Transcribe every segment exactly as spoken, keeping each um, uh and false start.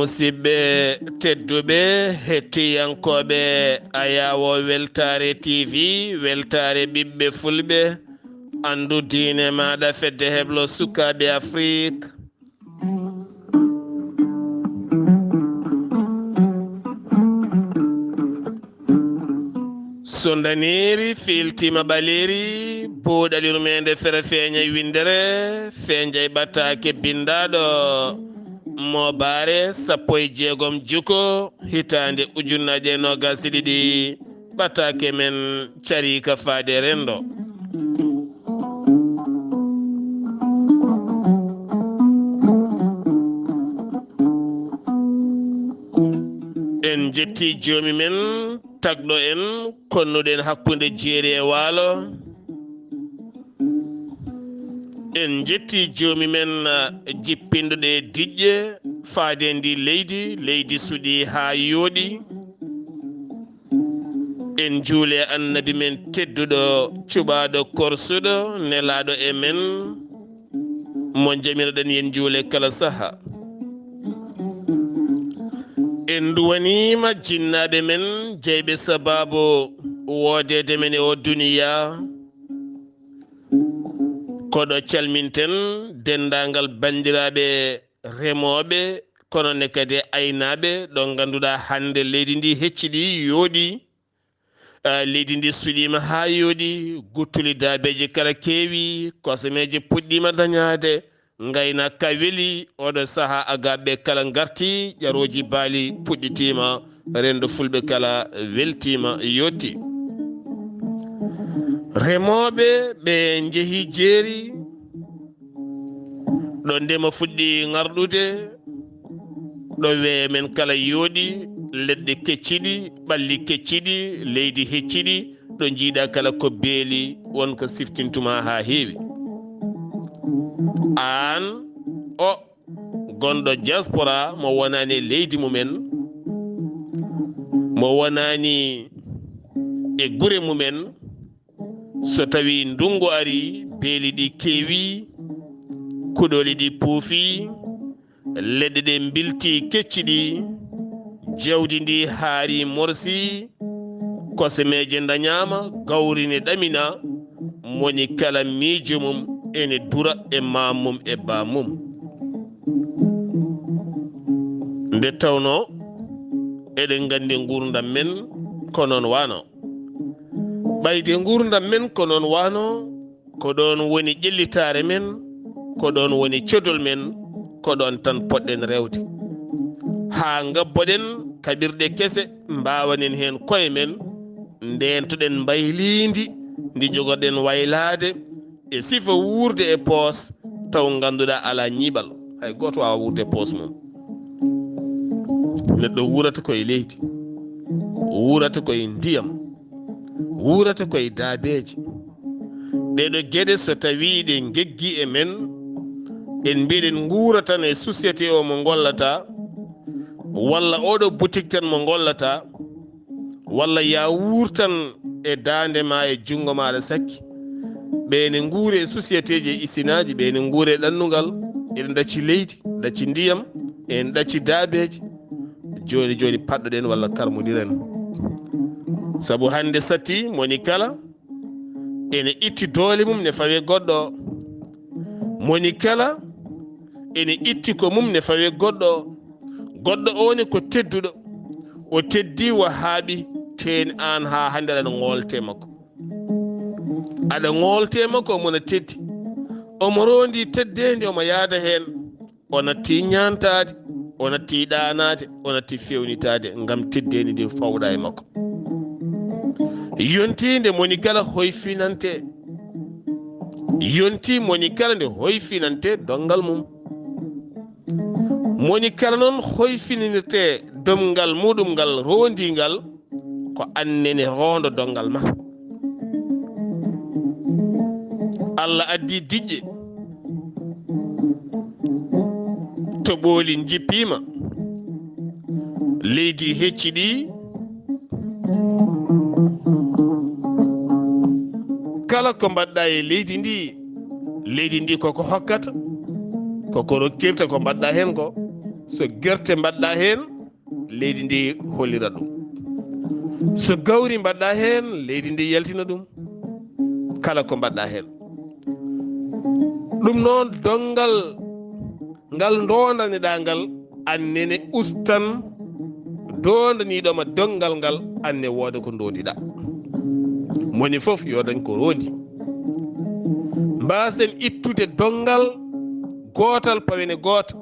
Musidɓe tedduɓe, hettiyankooɓe Ayaawo Weltaare T V, Weltaare ɓiɓɓe Fulɓe, anndu diine maaɗa, fedde heblo sukaaɓe Afrik. So ndaneeri fiiltiima ɓaleeri, booɗali rumeende fere feeñay winndere, feeñay ɓataake binndaaɗo moobaare sappo e jeegom juko, hitaande ujunnaaje e noogaas e ɗiɗi, ɓataake men cariika faade renndo. En njetti joomi men, tagɗo en, konnuɗen hakkunde jeeri e waalo. En njetti joomi men, jippinɗo ɗe diƴƴe faade ndi leydi, leydi suɗi haa yooɗi. En njuule annabi men tedduɗo, cuɓaaɗo korsuɗo, nelaaɗo e men, mo njamiroɗen yen njuule kala saha. En nduwaniima jinnaaɓe men, jeyɓe sabaabu woodeede men e o duniya. Koɗo calminten denndaangal banndiraaɓe remooɓe, kono ne kadi e aynaaɓe, ɗo ngannduɗaa hannde leydi ndi hecciɗi, yooɗi. Ah, leydi ndi suɗiima haa yooɗi, guttuli daabeeji kala keewi, kosemeeji puɗɗiima dañaade, ngaynaaka ka weli, oɗo sahaa agaaɓe kala ngarti, ƴarooji baali puɗɗitiima, renndo fulɓe kala weltiima, yooɗi. Remooɓe ɓe njehi jeeri, ɗo ndema fuɗɗi ŋarɗude, ɗo weeyo men kala yooɗi, leɗɗe kecciɗi, ɓalli kecciɗi, leydi hecciɗi, ɗo njiiɗa kala ko beeli, won ko siftintuma haa heewi. Aan o gonɗo diaspora mo wonani e leydi mumen, mo wonani e gure mumen, so tawi ndungu ari, beeli ɗi keewi, kuɗoli ɗi puufi, leɗɗe ɗe mbilti kecciɗi, jawdi ndi haari morsi, kosemeeje dañaama, gawri ne ɗamina, moni kala miijo mum ene dura e maam mum e baam mum. Nde tawnoo eɗen nganndi nguurndam men ko noon waanoo. Ɓayde nguurndam men ko noon waanoo, ko ɗoon woni ƴellitaare men, ko ɗoon woni codol men, ko ɗoon tan poɗɗen rewde. Haa ngabboɗen kaɓirɗe kese, mbaawanen heen koye men, ndeentoɗen mbayliindi ndi njogorɗen waylaade, e sifa wuurde e poos, taw ngannduɗaa alaa ñiiɓal. Hay gooto waawaa wuurde e poos mum. Neɗɗo wuurata ko e leydi, wuurata ko e ndiyam, wuurata ko e daabeeji. Ɗeeɗo geɗe so tawii ɗe ngeggi e men, en mbiɗen nguura tan e société o mo ngollata, walla oɗo boutique tan mo ngollata, walla ya wuur tan e daande ma e junngo ma aɗa sakki. Ɓe ne nguuri e société ji e isinaaji, ɓe ne nguuri e ɗannungal, eɗen ɗacci leydi, ɗacci ndiyam, en ɗacci daabeeji. Jooni jooni paɗɗoɗen walla karmodiren. Sabu hannde satti moni kala ene itti doole mum ne fawe goɗɗo. Moni kala ene itti ko mum ne fawe goɗɗo. Goɗɗo o ne ko tedduɗo. O teddi, o haaɓi, teen aan haa hannde aɗa ŋoolte makko. Aɗa ŋoolte makko, omo na teddi. Omo roondi teddeendi, omo yaada heen. O natti ñaantaade, o natti ɗaanaade, o natti feewnitaade ngam teddeendi ndi fawɗa e makko. Yontii nde moni kala hoyfinante. Yontii moni kala nde hoyfinante donngal mum. Moni kala noon hoyfinirte donngal muɗum ngal roondingal ko aan nene roondo donngal ma. Allah addi diƴƴe, toɓooli njippiima, leydi hecciɗi. Kala ko mbaɗɗa e leydi ndi, leydi ndi koko hokkata, koko rokkirta ko mbaɗɗa heen ko. So gerte mbaɗɗa heen, leydi ndi hollira ɗum. So gawri mbaɗɗa heen, leydi ndi yaltina ɗum. Kala ko mbaɗɗa heen. Ɗum noon, donngal ngal ndondaneɗaa ngal, annene ustan doondaniiɗo ma donngal ngal, anne wooda ko ndondiɗaa. Moni fof yo dañ ko rondi. Mbaasen ittude donngal gootal, pawen e gooto.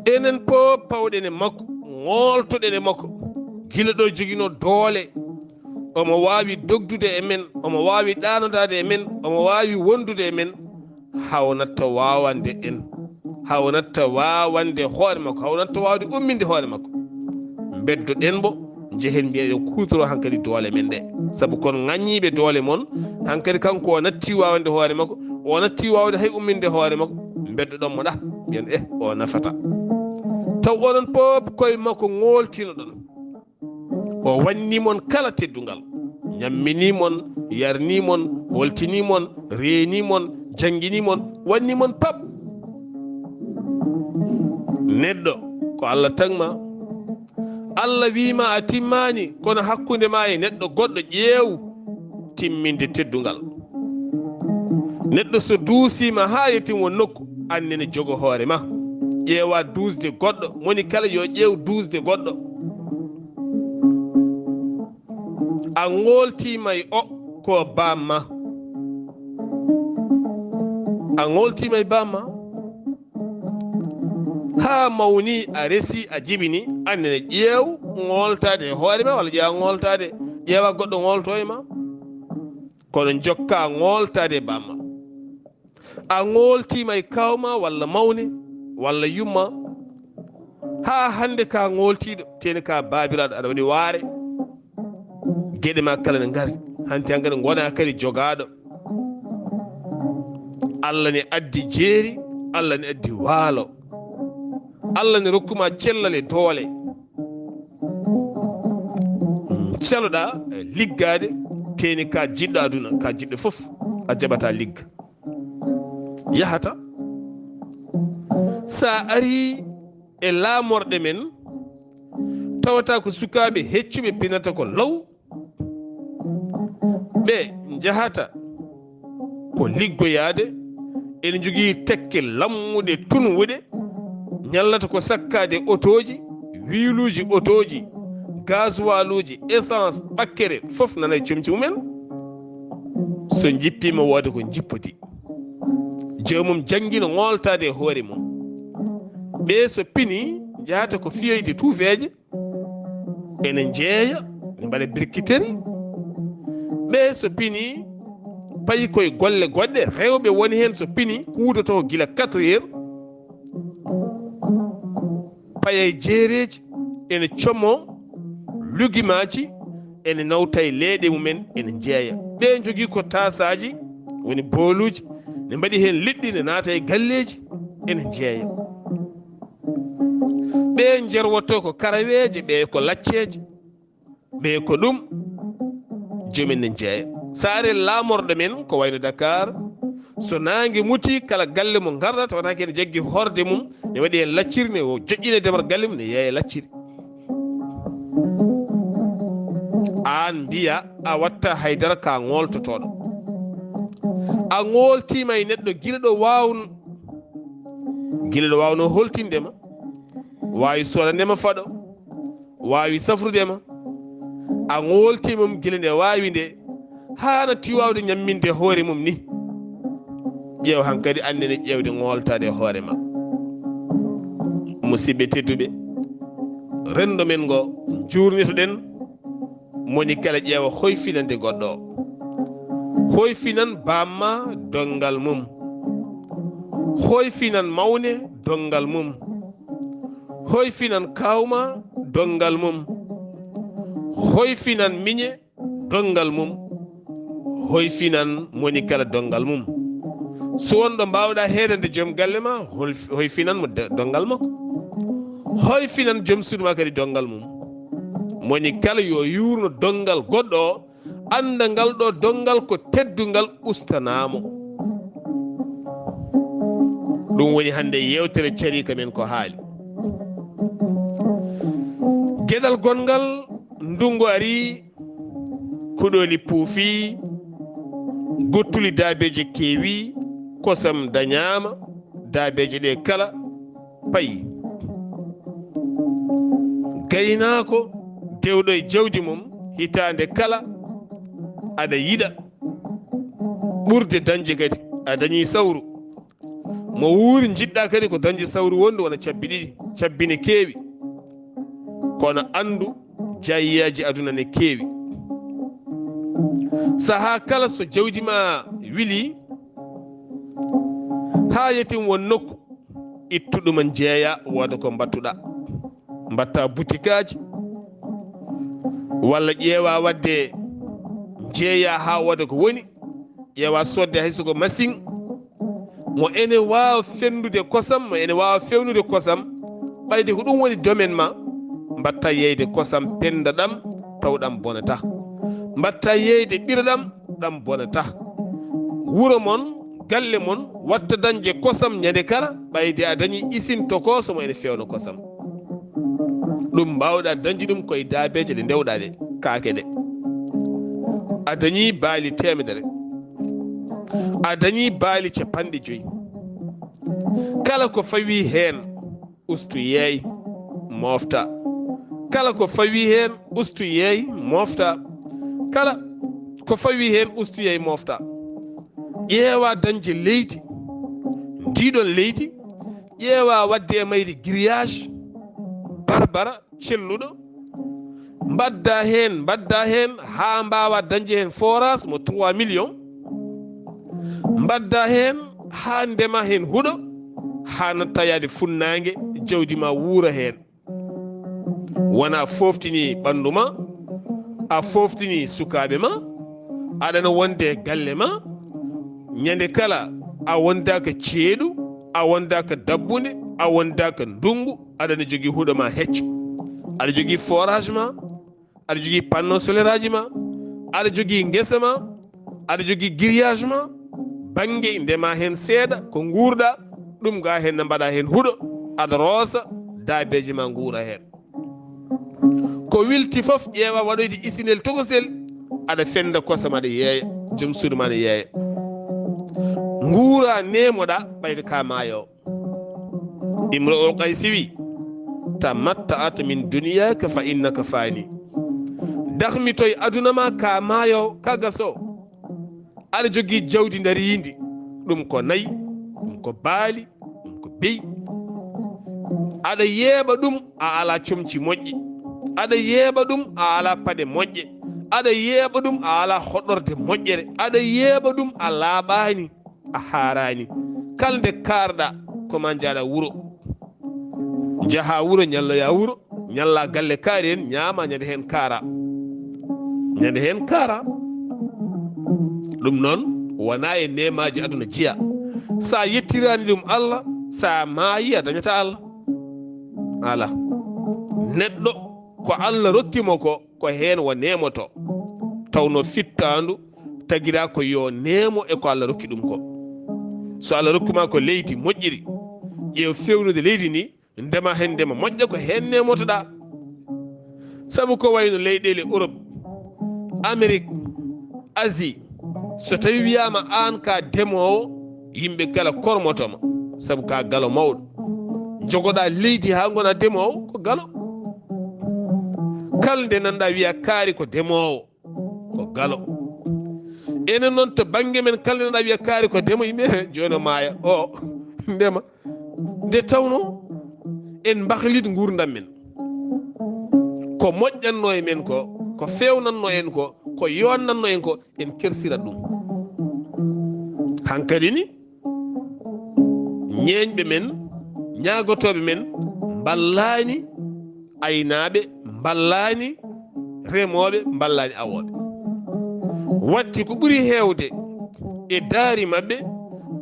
Enen fof pawɗen e makko, ŋooltoɗen e makko. Gila ɗo joginoo doole, omo waawi dogdude e men, omo waawi ɗaanodaade e men, omo waawi wondude e men, hawnatta waawande en, hawnatta waawande hoore makko, hawnatta waawde umminde hoore makko. Mbeddoɗen mbo, njehen mbiyen eɗen kuutoroo hankadi doole men ɗe. Sabu kon ŋaññiiɓe doole mon, hankadi kanko o natti waawande hoore makko, o natti waawde hay umminde hoore makko, mbeddoɗon mo ɗa, mbiyen eh, o nafata. Taw onon pop koye makko ŋooltinoɗon. O wanni mon kala teddungal, ñammini mon, yarni mon, holtini mon, reeni mon, janngini mon, wanni mon pap. Neɗɗo ko Allah tagma. Allah wiima a timmaani, kono hakkunde ma e neɗɗo goɗɗo ƴeew timminde teddungal. Neɗɗo so duusiima haa yettin won nokku, annene jogo hoore ma. Ƴeewa duusde goɗɗo, moni kala yo ƴeew duusde goɗɗo. A ŋooltiima e o ko bamma. A ŋooltiima e bamma. Haa mawni, a resi, a jibini, annene ƴeew ŋooltaade e hoore ma, walla ƴeewa ŋooltaade, ƴeewa goɗɗo ŋoolto e ma. Kono jokka ŋooltaade e bamma. A ŋooltiima e kawma walla mawne walla yumma. Haa hannde ka ŋooltiiɗo, teeni ka baabiraaɗo, aɗa waɗi waare. Geɗe ma kala ne ngari. Hanti hankadi ngona kadi jogaaɗo. Allah ne addi jeeri, Allah ne addi waalo. Allah ne rokkuma cellal e doole. Caloɗa, eh, liggaade, teeni ka jiɗɗo aduna, ka jiɗɗo fof, a jaɓata ligga. Yahata. Sa ari e laamorɗe men, tawata ko sukaaɓe heccuɓe pinata ko law, ɓe njahata ko liggoyaade, ene njogii tekke lammuɗe tunwuɗe, ñallata ko sakkaade otooji, wiiluuji otooji, gasoiluuji, essence, ɓakkere, fof nana e comci mumen. So njippiima, wooda ko njippodi. Joomum janngino ŋooltaade e hoore mum. Ɓe so pini, njahata ko fiyoyde tuufeeje, ene njeeya, ne mbaɗa birkiteri. Ɓe so pini, payi koye golle goɗɗe, rewɓe woni heen so pini, kuudoto gila quatre heures. Payay jeereeji, ene como lugimaaji, ene nawta e leeɗe mumen, ene njeeya. Ɓe njogii ko taasaaji, woni booluuji, ne mbaɗi heen liɗɗi, ne naata e galleeji, ene njeeya. Ɓe njerwoto ko karaweeje, ɓe ko lacceeje, ɓe ko ɗum joomen ne jeeya. So ari laamorɗo men ko wayno Dakar, so naange muti, kala galle mo ngarɗa, tawata kene jaggi horde mum, ne waɗi heen lacciri, ne o joƴƴina e demal galle mum, ne yeeya lacciri. Aan mbiya a watta haydara ka ŋooltotooɗo. A ŋooltiima e neɗɗo gila ɗo waawno, gila ɗo waawno holtinde ma, waawi soodande ma faɗo, waawi safrude ma. A ŋooltii mum gila nde waawi nde, haa natti waawde ñamminde hoore mum ni. Ƴeew hankadi, annene ƴeewde ŋooltaade e hoore ma. Musidɓe tedduɓe, renndo men ngo njuurnitoɗen, moni kala ƴeewa hoyfinande goɗɗo o. Hoyfinan bamma donngal mum. Hoyfinan mawne donngal mum. Hoyfinan kawma donngal mum. Hoyfinan miñe donngal mum. Hoyfinan moni kala donngal mum. So won ɗo mbaawɗa heedande joom galle ma, hol-, hoyfinan mo de-, donngal makko. Hoyfinan joom suudu ma kadi donngal mum. Moni kala yo yuurno donngal goɗɗo o, annda ngal ɗo donngal ko teddungal, ustanamo. Ɗum woni hannde yeewtere cariika men ko haali. Geɗal gonngal, ndunngu arii, kuɗooli puufii, guttuli daabeeje keewii, kosam dañaama, daabeeje ɗe kala payi. Gaynaako dewɗo e jawdi mum, hitaande kala aɗa yiɗa ɓurde dañde kadi, a dañii sawru. Mo wuuri njiɗɗa kadi ko dañde sawru wondu wona cabbi ɗiɗi, cabbi ne keewi. Kono anndu, jaayiyaaji aduna ne keewi. Sahaa kala so jawdi ma wili, haa yetin won nokku, ittu ɗum, njeeya, wooda ko mbattuɗa. Mbatta butikaaji, walla ƴeewa waɗde, njeeya haa wooda ko woni, ƴeewa soodde hay so ko masiŋ, mo ene waawa fenndude kosam, mo ene waawa fewnude kosam, ɓayde ko ɗum woni domaine ma, mbatta yeeyde kosam pennda ɗam, taw ɗam bonata. Mbatta yeeyde ɓira ɗam, ɗam bonata. Wuro mon, galle mon, watta dañde kosam ñande kala, ɓayde a dañi isin tokooso mo ene fewna kosam. Ɗum mbaawɗa dañde ɗum koye daabeeje ɗe ndewɗa ɗe, kaake ɗe. A dañi baali teemedere. A dañi baali capanɗe joyi. Kala ko fawi heen, ustu yeey, moofta. Kala ko fawi heen, ustu yeey, moofta. Kala ko fawi heen, ustu yeey, moofta. Ƴeewa dañde leydi, ndiɗon leydi, ƴeewa waɗde e mayri grillage, barbara, celluɗo, mbadda heen, mbadda heen haa mbaawa dañde heen forage mo trois millions, mbadda heen haa ndema heen huɗo, haa natta yaade funnaange, jawdi ma wuura heen. Wona a fooftini ɓanndu ma, a fooftini sukaaɓe ma, aɗana wonde e galle ma, ñande kala a wondaaka ceeɗu, a wondaaka dabbunde, a wondaaka ndunngu, aɗana jogii huɗo ma hecco, aɗa jogii forage ma, aɗa jogii panneau solaire aji ma, aɗa jogii ngesa ma, aɗa jogii grillage ma, bannge ndema heen seeɗa, ko nguurɗa, ɗum ga heen na mbaɗa heen huɗo, aɗa roosa, daabeeje ma nguura heen. Ko wilti fof ƴeewa waɗoyde isinel tokosel, aɗa fennda kosam aɗa yeeya, joom suudu ma ne yeeya. Nguura neemoɗa ɓayde ka maayo. Imro'ul Qaysi wi, "Tamatta'at min duniyaka fa innaka fani." Dahmitoy aduna ma ka maayo, ka gaso. Aɗa jogii jawdi ndariindi, ɗum ko nayi, ɗum ko baali, ɗum ko beyi. Aɗa yeeɓa ɗum, a alaa comci moƴƴi. Aɗa yeeɓa ɗum, a alaa paɗe moƴƴe. Aɗa yeeɓa ɗum, a alaa hoɗorde moƴƴere. Aɗa yeeɓa ɗum, a laaɓaani, a haaraani. Kala nde kaarɗa, ko ma njaaɗa wuro. Njaha wuro, ñalloya wuro, ñalla galle kaari en, ñaama, ñande heen kaara. Ñande heen kaara. Ɗum noon, wona e neemaaji aduna jeya. Sa yettiraani ɗum Allah, sa maayi a dañata Allah. Ala. Neɗɗo ko Allah rokki mo ko, ko heen o neemoto. Tawno fittaandu tagira ko yo neemo e ko Allah rokki ɗum ko. So Allah rokki ma ko leydi moƴƴiri, ƴeew fewnude leydi ndi, ndema heen ndema moƴƴa, ko heen neemotoɗa. Sabu ko wayno leyɗeele Europe, Amérique, Asie, so tawi wiyaama aan ka demoowo, yimɓe kala kormotoma, sabu ka galo mawɗo. Jogoɗa leydi haa ngona demoowo, ko galo. Kala nde nanɗa wiya kaari ko demoowo, ko galo. Enen noon to bannge men, kala nde nanɗa wiya kaari ko demo, yimɓe jooni o maaya, o ndema. Nde tawno en mbahlit nguurndam men. Ko moƴƴanno e men ko, ko feewnanno en ko, ko yonnanno en ko, en kersira ɗum. Hankadi ni, ñeeñɓe men, ñaagotooɓe men, mballaani aynaaɓe, mballaani remooɓe, mballaani awooɓe. Watti ko ɓuri heewde e daari maɓɓe,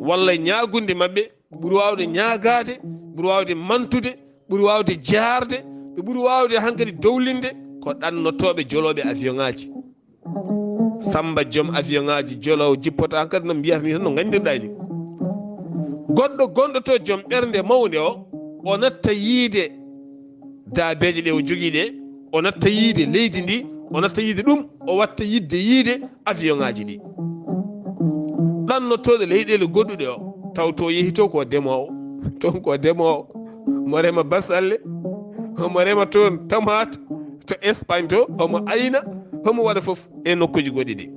walla ñaagunde maɓɓe, ɓe ɓuri waawde ñaagaade, ɓuri waawde mantude, ɓuri waawde jaarde, ɓe ɓuri waawde hankadi dowlinde ko ɗannotooɓe jolooɓe avion ŋaaji. Samba joom avion ŋaaji joloowo jippota hankadi no mbiyata ni tan no nganndirɗa ni. Goɗɗo gonɗo to joom ɓernde mawnde o, o natta yiide daabeeje ɗe o jogii ɗe, o natta yiide leydi ndi, o natta yiide ɗum, o watta yiɗde yiide avion ŋaaji ɗi. Ɗannotooɗo leyɗeele goɗɗuɗe o, taw to yehi to ko demoowo, toon ko demoowo, mo rema basalle, omo rema toon tamaate, to Espagne to, omo ayna, omo waɗa fof e nokkuuji goɗɗi ɗi.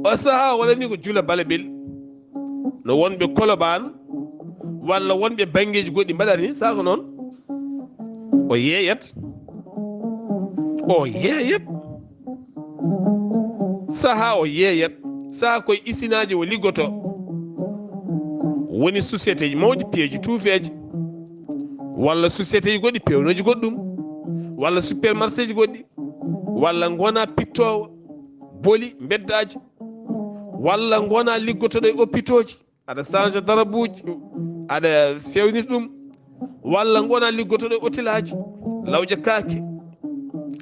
O sahaa waɗani ko jula balabel, no wonɓe Kolobaan walla wonɓe banngeeji goɗɗi mbaɗata ni, saha ko noon o yeeyat, o yeeyat, saha o yeeyat, saha koye isinaaji o liggoto, woni sociétéji mawɗi piyeeji tuufeeji, walla sociétéji goɗɗi pewnooji goɗɗum, walla supermarchéji goɗɗi, walla ngona pittoowo boli mbeddaaji, walla ngona liggotoɗo e hôpitauxji, aɗa change darabuuji, aɗa fewnita ɗum, walla ngona liggotoɗo e hôtelaaji, lawƴa kaake,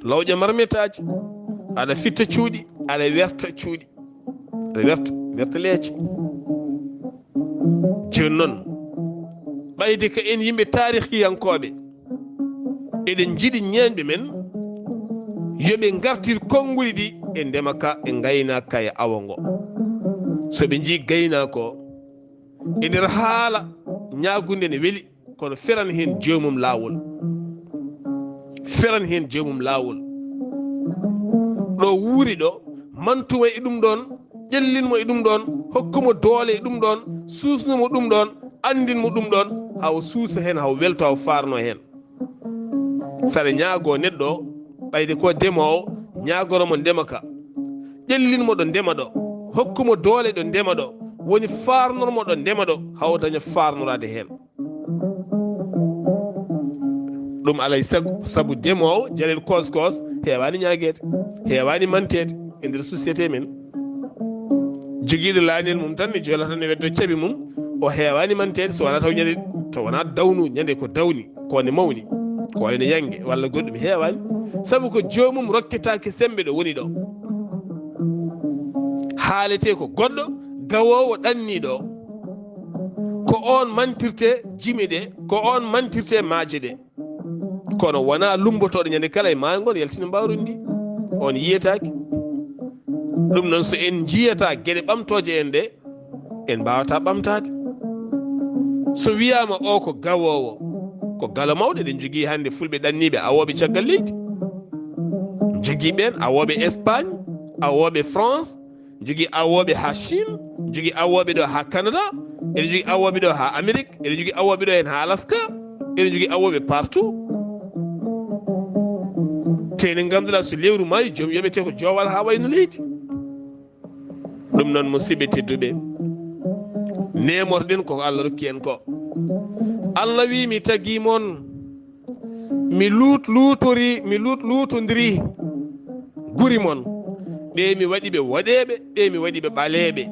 lawƴa marmitaji, aɗa fitta cuuɗi, aɗa werta cuuɗi, aɗa werta, werta leece. Jooni noon, ɓayde ko en yimɓe taarihiyankooɓe, eɗen njiɗi ñeeñɓe men yo ɓe ngartir konnguɗi ɗi e ndema ka, e ngaynaaka ka, e awo ngo. So ɓe njii gaynaako o, e nder haala ñaagunde ne weli, kono feran heen joomum laawol. Feran heen joomum laawol. Ɗo wuuri ɗo, mantu mo e ɗum ɗoon, ƴellin mo e ɗum ɗoon, hokku mo doole e ɗum ɗoon, suusnu mo ɗum ɗoon, anndin mo ɗum ɗoon, hawo suusa heen, hawo welto, hawo faarno heen. Saɗa ñaagoo neɗɗo o, ɓayde ko demoowo, ñaagoro mo ndema ka. Ƴellin mo ɗo ndema ɗo, hokku mo doole ɗo ndema ɗo, woni faarnor mo ɗo ndema ɗo, hawo daña faarnoraade heen. Ɗum alay sago, sabu demoowo, jalel koos koos, heewaani ñaageede, heewaani manteede e nder société men. Jogiiɗo laañel mum tan ne joola tan ne weddo cabi mum, o heewaani manteede so wonaa taw ñande, to wonaa dawnu, ñande ko dawni, ko ne mawni, ko wayno yange walla goɗɗum heewaani, sabu ko joomum rokketaake semmbe ɗo woni ɗo. Haaletee ko goɗɗo gawoowo ɗanniiɗo, ko oon mantirte jime ɗe, ko oon mantirte maaje ɗe. Kono wonaa lumbotooɗo ñande kala e maayo ngol yaltina mbaawru ndi. On yiyetaake. Ɗum noon, so en njiyataa geɗe ɓamtooje en ɗe, en mbaawata ɓamtaade. So wiyaama o ko gawoowo, ko galo mawɗo. Eɗen njogii hannde fulɓe ɗanniiɓe awooɓe caggal leydi. Njogii ɓeen awooɓe Espagne, awooɓe France, njogii awooɓe haa Chine, njogii awooɓe ɗo haa Canada, eɗen njogii awooɓe ɗo haa Amérique, eɗen njogii awooɓe ɗo heen haa Alaska, eɗen njogii awooɓe partout. Te ne ngannduɗaa so lewru maayi, joom yoɓete ko joowal haa wayno leydi. Ɗum noon, musidɓe tedduɓe, neemorɗen ko Allah rokki en ko. Allah wi, mi tagi mon, mi luut luutori, mi luut luutondiri guri mon. Ɓe mi waɗi ɓe woɗeeɓe, ɓe mi waɗi ɓe ɓaleeɓe,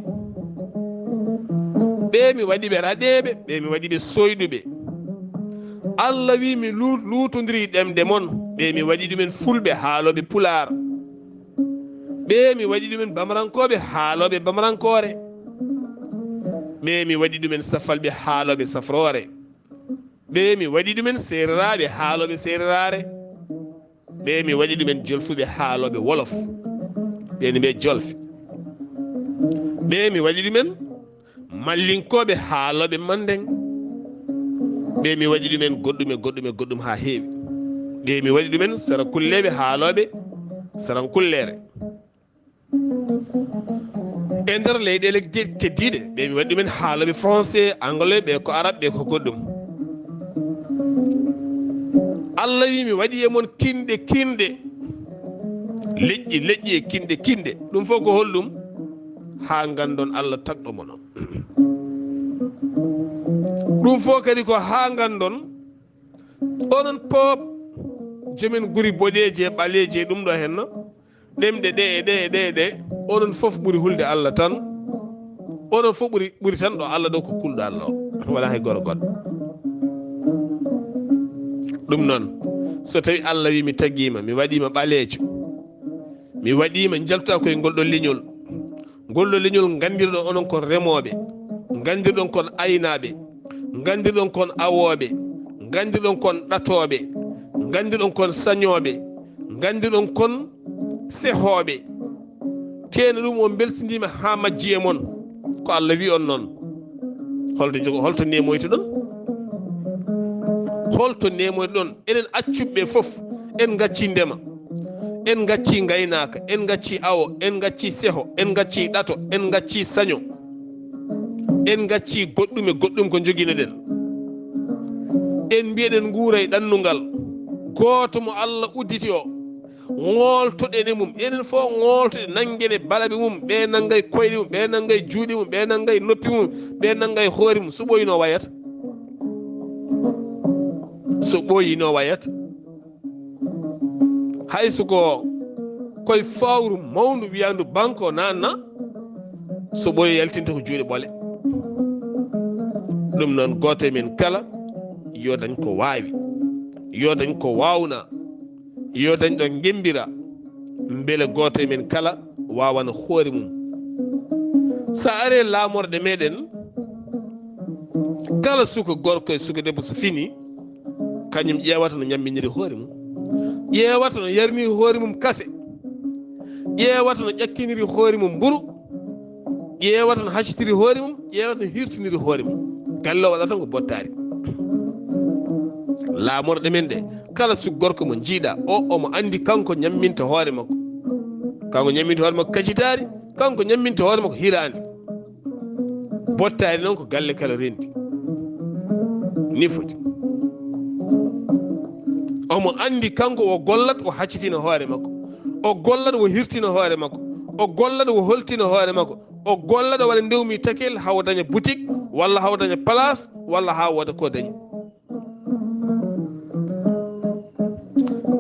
ɓe mi waɗi ɓe raɗeeɓe, ɓe mi waɗi ɓe soyɗuɓe. Allah wi, mi luut luutondiri ɗemɗe mon, ɓe mi waɗi ɗumen fulɓe haalooɓe pulaar, ɓe mi waɗi ɗumen bamarankooɓe haalooɓe bamarankoore, ɓe mi waɗi ɗumen safalɓe haalooɓe safroore, ɓe mi waɗi ɗumen seereraaɓe haalooɓe seereraare, ɓe mi waɗi ɗumen jolfuɓe haalooɓe wolof, ɓe ni ɓe jolfe, ɓe mi waɗi ɗumen mallinkooɓe haalooɓe manden, ɓe mi waɗi ɗumen goɗɗum e goɗɗum e goɗɗum haa heewi, ɓe mi waɗi ɗumen sarakulleeɓe haalooɓe sarankulleere. E nder leyɗeele ge-, keddiiɗe, ɓe mi waɗi ɗumen haalooɓe français, anglais, ɓe ko arabe, ɓe ko goɗɗum. Allah wi, mi waɗi e mon kinɗe kinɗe, leƴƴi leƴƴi e kinɗe kinɗe. Ɗum fof ko holɗum? Haa nganndon Allah tagɗo mon on. Ɗum fof kadi ko haa nganndon, onon pop, jomin guri boɗeeji e ɓaleeji e ɗum ɗo henno, ɗemɗe ɗe e ɗe e ɗe e ɗe, onon fof ɓuri hulde Allah tan. Onon fof ɓuri, ɓuri tan ɗo Allah ɗo ko kulɗo Allah o. Wala hay goro goɗɗo. Ɗum noon, so tawi Allah wi, mi tagiima, mi waɗiima ɓaleejo, mi waɗiima, njaltuɗaa koye ngol ɗo leñol, ngol ɗo leñol nganndirɗo onon ko remooɓe, Nganndirɗon kon aynaaɓe, nganndirɗon kon awooɓe, nganndirɗon kon ɗatooɓe, nganndirɗon kon sañooɓe, nganndirɗon kon sehooɓe. Teena ɗum o mbelsindiima haa majji e mon. Ko Allah wi' on noon. Holto jogo, holto neemoytoɗon? Holto neemoytoɗon? Enen accuɓe ɓe fof, en ngacci ndema, en ngacci ngaynaaka, en ngacci awo, en ngacci seho, en ngacci ɗato, en ngacci saño, en ngacci goɗɗum e goɗɗum ko njogineɗen. En mbiyeɗen nguura e ɗannungal gooto mo Allah udditi o, ŋooltoɗen e mum, enen fof ŋooltoɗen, nanngen e balaɓe mum, ɓe nanngay koyɗe mum, ɓe nanngay juuɗe mum, ɓe nanngay noppi mum, ɓe nanngay hoore mum. So ɓooyi no wayata? So ɓooyi no wayata? Hay so ko koye fawru mawndu wiyaandu banko naanna, so ɓooyi yaltinta ko juuɗe ɓole. Ɗum noon, gooto e men kala yo dañ ko waawi, yo dañ ko waawna, yo dañ ɗo ngembira, mbele gooto e men kala waawana hoore mum. So aree laamorɗe meɗen, kala suka gorko e suka debbo so fini, kañum ƴeewata no ñamminiri hoore mum, ƴeewata no yarniri hoore mum kase, ƴeewata no ƴakkiniri hoore mum mburu, ƴeewata no haccitiri hoore mum, ƴeewata no hirtiniri hoore mum. Galle o waɗata tan ko bottaari. Laamorɗe men ɗe, kala suka gorko mo njiiɗa o, omo anndi kanko ñamminta hoore makko. Kanko ñamminta hoore makko kacitaari, kanko ñamminta hoore makko hiraande. Bottaari noon ko galle kala renndi. Ni foti. Omo anndi kanko o gollat o haccitina hoore makko. O gollat o hirtina hoore makko. O gollat o holtina hoore makko. O gollat o waɗa ndewmi takel haa o daña boutique, walla haa o daña place, walla haa o waɗa ko dañi.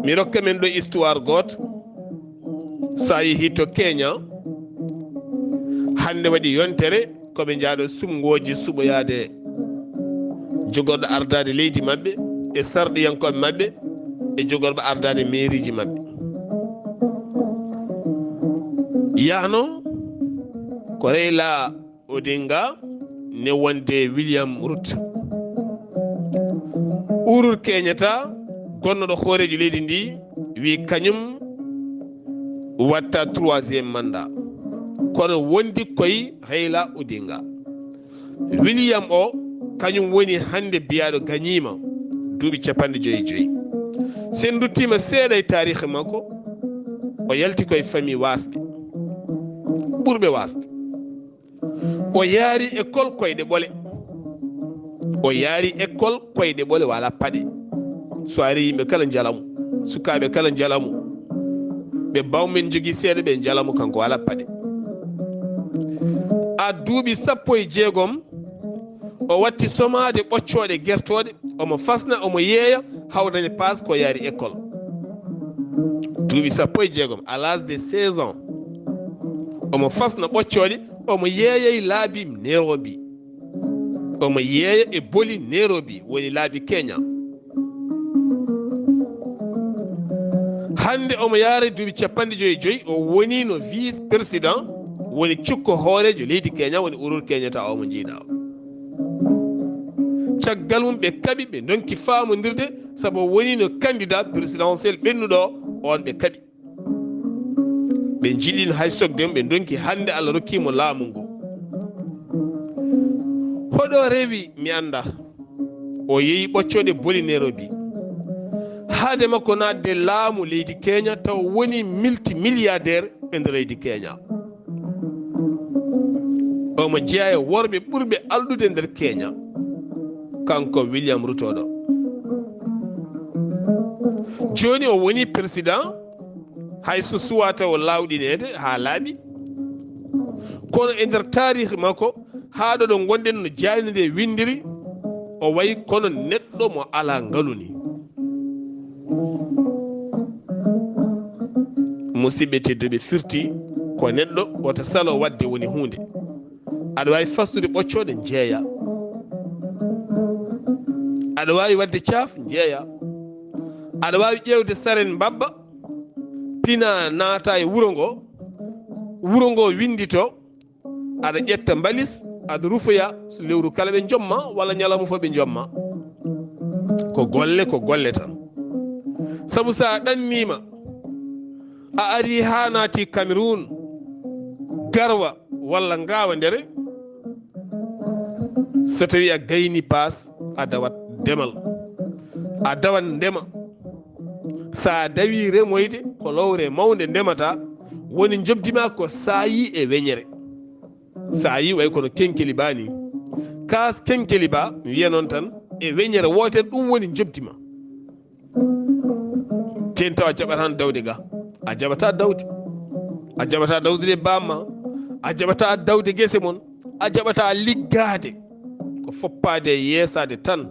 Mi rokka men ɗo histoire gooto. So a yehii to Kenya, hannde waɗi yontere ko ɓe njaaɗo sumngooji suɓoyaade jogorɗo ardaade leydi maɓɓe e sarɗiyankooɓe maɓɓe e jogorɓe ardaade meeriiji maɓɓe. Yahno ko Raila Odinga ne wonde William Ruto. Uhuru Kenyatta, gonnoɗo hooreejo leydi ndi, wi kañum watta troisième mandat. Kono wondi koye Raila Odinga. William o, kañum woni hannde biyaaɗo gañiima duuɓi capanɗe joyi e joyi. So en nduttiima seeɗa e taariikh makko, o yalti koye famille waasɓe, ɓurɓe waasde. O yaari école koyɗe ɓole. O yaari école koyɗe ɓole, wala paɗe. So ari yimɓe kala njalamu, sukaaɓe kala njalamu. Ɓe bawmen jogii seeɗa, ɓe njalamu, kanko wala paɗe. A duuɓi sappo e jeegom, o watti somaade ɓoccooɗe gertooɗe, omo fasna, omo yeeya, haa o daña paas ko yaari école. Duuɓi sappo e jeegom, à l'âge de seize ans, omo fasna ɓoccooɗe, omo yeeyay laabi Nairobi. Omo yeeya e boli Nairobi, woni laabi Kenya. Hannde omo yaara duuɓi capanɗe joyi e joyi, o woni no vice président, woni cukko hooreejo leydi Kenya, woni Uhuru Kenyatta o mo njiiɗa o. Caggal mum ɓe kaɓi, ɓe ndonki faamondirde, sabu o woni no candidat présidentiel ɓennuɗo o, on ɓe kaɓi. Ɓe njiɗino hay sokde mo, ɓe ndonki, hannde Allah rokki mo laamu ngu. Hoɗo rewi, mi annda. O yeeyi ɓoccooɗe boli Nairobi. Haade makko naatde laamu leydi Kenya, taw woni multimilliardaire e nder leydi Kenya. Omo jeyaa e worɓe ɓurɓe alɗude nder Kenya. Kanko William Ruto ɗo. Jooni o woni président, hay so suwaa taw laawɗineede haa laaɓi. Kono e nder taariikh makko, haa ɗo ɗo ngonɗen no jaaynde nde winndiri, o wayi kono neɗɗo mo alaa ngalu ni. Musidɓe tedduɓe, firti ko neɗɗo woto salo waɗde woni huunde. Aɗa waawi fasnude ɓoccooɗe, njeeya. Aɗa waawi waɗde caaf, njeeya. Aɗa waawi ƴeewde saren mbabba, pina, naata e wuro ngo, wuro ngo winndito, aɗa ƴetta mbalis, Aɗa rufoya, lewru kala ɓe njomma, walla ñalawma fof ɓe njomma. Ko golle, ko golle tan. Sabu so a ɗanniima, a ari haa naati Cameroun, Garwa walla Ngaawandere, so tawi a gayni paas, a dawat demal, a dawat ndema. So a dawi remoyde, ko lowre mawnde ndemata, woni njoɓdi ma ko saayi e weñere. Saayi way kono kenkeli ba ni. Kaas kenkeli ba, mi wiya noon tan, e weñere wootere, ɗum woni njoɓdi ma. Teen taw a jaɓataa dawde ga. A jaɓataa dawde. A jaɓataa dawde e baaba ma. A jaɓataa dawde gese mon. A jaɓataa liggaade. Ko foppaade e yeesaade tan.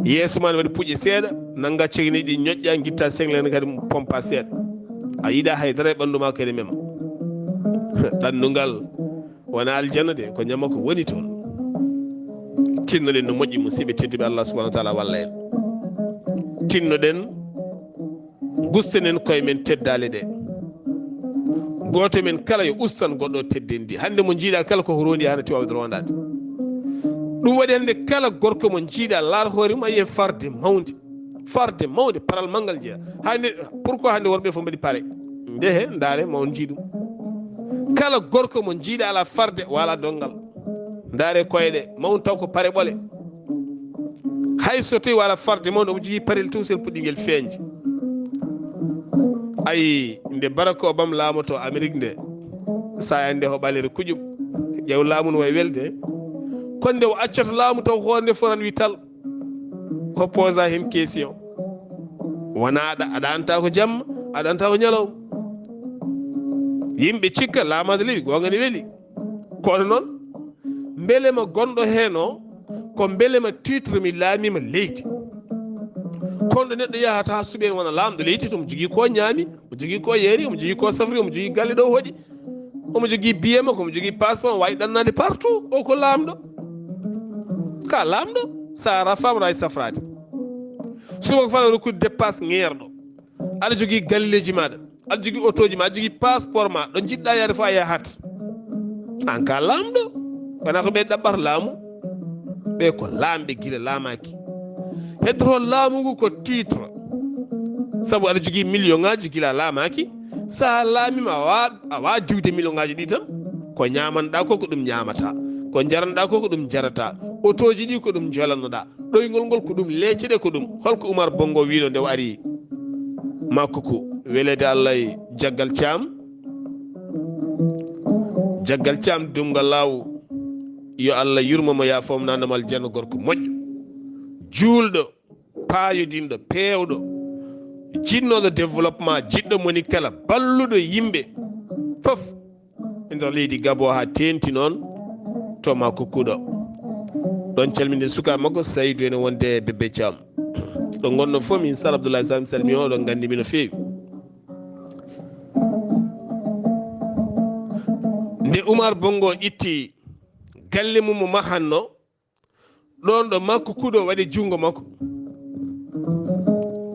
Yeeso ma ne waɗi puƴe seeɗa, nannga cegni ɗi ñoƴƴa, ngitta senglene kadi pompa seeɗa. A yiɗaa hay dara e ɓanndu ma kadi mema. Ɗannungal wona aljanna de, ko ñama ko woni toon. Tinnoɗen no moƴƴi, musidɓe tedduɓe, Allah subhanahu wa taala walla en. Tinnoɗen, gustoɗen koye men teddaale ɗe. Gooto men kala yo ustan goɗɗo teddendi. Hannde mo njiiɗa kala ko rondi hana tiwawde rondaade. Ɗum waɗi hannde kala gorko mo njiiɗa laar hoore ma, yiyen farde mawnde. Farde mawnde, paral manngal jeya. Hannde, pourquoi hannde worɓe fof mbaɗi pare? Ndehe, ndaare, ma on njii ɗum. Kala gorko mo njiiɗa ala farde, wala donngal. Ndaare koyɗe, ma on taw ko pare ɓole. Hay so tawi wala farde mawɗo, omo jogii parel tawsel puɗɗingel feeñde. Ayi, nde Barack Obama laamoto Amérique nde, sa ande ko ɓaleere kuƴum. Ƴeew laamu no wayi welde. Kono nde o accata laamu taw hoore nde fof tan wi tal. O posa hen question. Wona aɗa, aɗa anta ko jamma, aɗa anta ko ñalawma. Yimɓe cikka laamaade leydi, goonga ne weli. Kono noon, mbelema gonɗo heen o, ko mbelema titre mi laamiima leydi. Kono ɗo neɗɗo yahata suɓen wona laamɗo leydi, to mo jogii ko ñaami, mo jogii ko yeeri, mo jogii ko safri, mo jogii galle ɗo hoɗi. Omo jogii biye makko, omo jogii passeport, omo waawi ɗannaade partout. O ko laamɗo. Ka laamɗo, sa rafaama, aɗa waawi safraade. Subaka fala rokkude dépasse ŋeerɗo. Aɗa jogii galleeji maaɗa, aɗa jogii otooji ma, aɗa jogii passeport ma, ɗo njiɗɗa yaade fof a yahat. An ka laamɗo, wona ko ɓe ɗaɓɓata laamu. Ɓe ko laamɓe gila laamaaki. Heddoto laamu ngu ko titre. Sabu aɗa jogii million ŋaaji gila laamaaki. Sa laamiima a wa-, a waawa diwde million ŋaaji ɗi tan. Ko ñaamanɗa ko, ko ɗum ñaamata. Ko njaranɗa ko, ko ɗum jarata. Otooji ɗi ko ɗum njolannoɗa. Ɗoyngol ngol ko ɗum, leece ɗe ko ɗum. Holko Umar Bongo wiino nde o ari Makuku? Weleede Allah e Jaggal Caam. Jaggal Caam Dumga Laaw. Yo Allah yurmo mo, yaafo mo, nanda mo aljanna, gorko moƴƴo. Juulɗo, paayodinɗo, peewɗo, jiɗnooɗo développement, jiɗɗo moni kala, balluɗo yimɓe fof. E nder leydi Gabo haa teenti noon to Makuku ɗo. Ɗon calminde suka makko Saydu ene wonde e Bébé Thiam. Ɗo ngonno fof min Sar Abdoulaye Sall mi salmii on, oɗon nganndi mi no feewi. Nde Umar Bongo itti galle mum mo mahanno, ɗon ɗo Makuku ɗo waɗi junngo makko.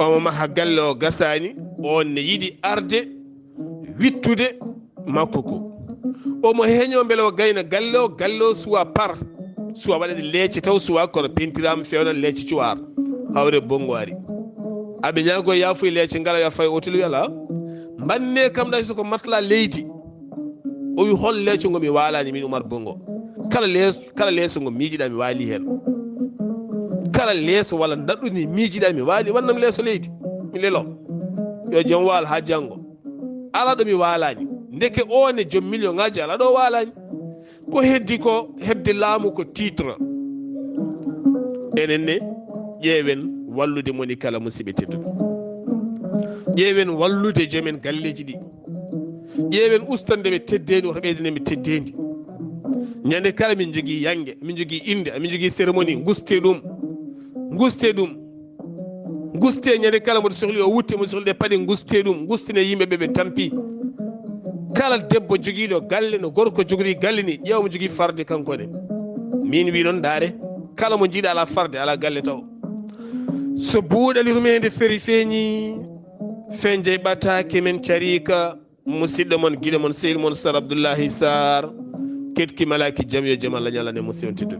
Omo maha galle o gasaani, on ne yiɗi arde wittude Makuku. Omo heño mbele o gayna galle o, galle o suwa par, suwa waɗede leece taw suwa, kono pentiraama fewnan leece cuwaar. Hawre Bongo ari. Aɓe ñaago yaafuye leece ngala yo fay otel wi alaa. Mbanne kam ɗay so ko matla leydi. O wi, "Hol leeco ngo mi waalaani min Umar Bongo? Kala lees-, kala leeso ngo miijiɗaa mi waali heen. Kala leeso walla ndaɗɗudi miijiɗaa mi waali, wannam leeso leydi. Mi lelo. Yo jam waal haa janngo." Alaa ɗo mi waalaani. Ndeke o ne joom million ŋaaji alaa ɗo waalaani. Ko heddi ko heɓde laamu ko titre. Enen ne, ƴeewen wallude moni kala, musidɓe tedduɓe. Ƴeewen wallude joomen galleeji ɗi. Ƴeewen ustade ɓe teddeendi, woto ɓeydanen ɓe teddeendi. Ñande kala min njogii yannge, min njogii innde, min njogii cérémonie, nguste ɗum. Nguste ɗum. Nguste ñande kala mboɗo sohli o wutte, mboɗo sohli ɗe paɗe, nguste ɗum. Ngustine yimɓe ɓe ɓe tampi. Kala debbo jogiiɗo galle, no gorko jogori galle ni, ƴeewa mo jogii farde kanko ne. Min wi noon, ndaare, kala mo njiiɗa ala farde, ala galle taw. So buuɗali rum hende feri feeñi, feeñde ɓataake men cariika, musidɗo mon, giɗo mon, sehil mon, Sar Abdullahi Sar. Ketki malaki jam yo jam Allah ñalane mo siwontidu.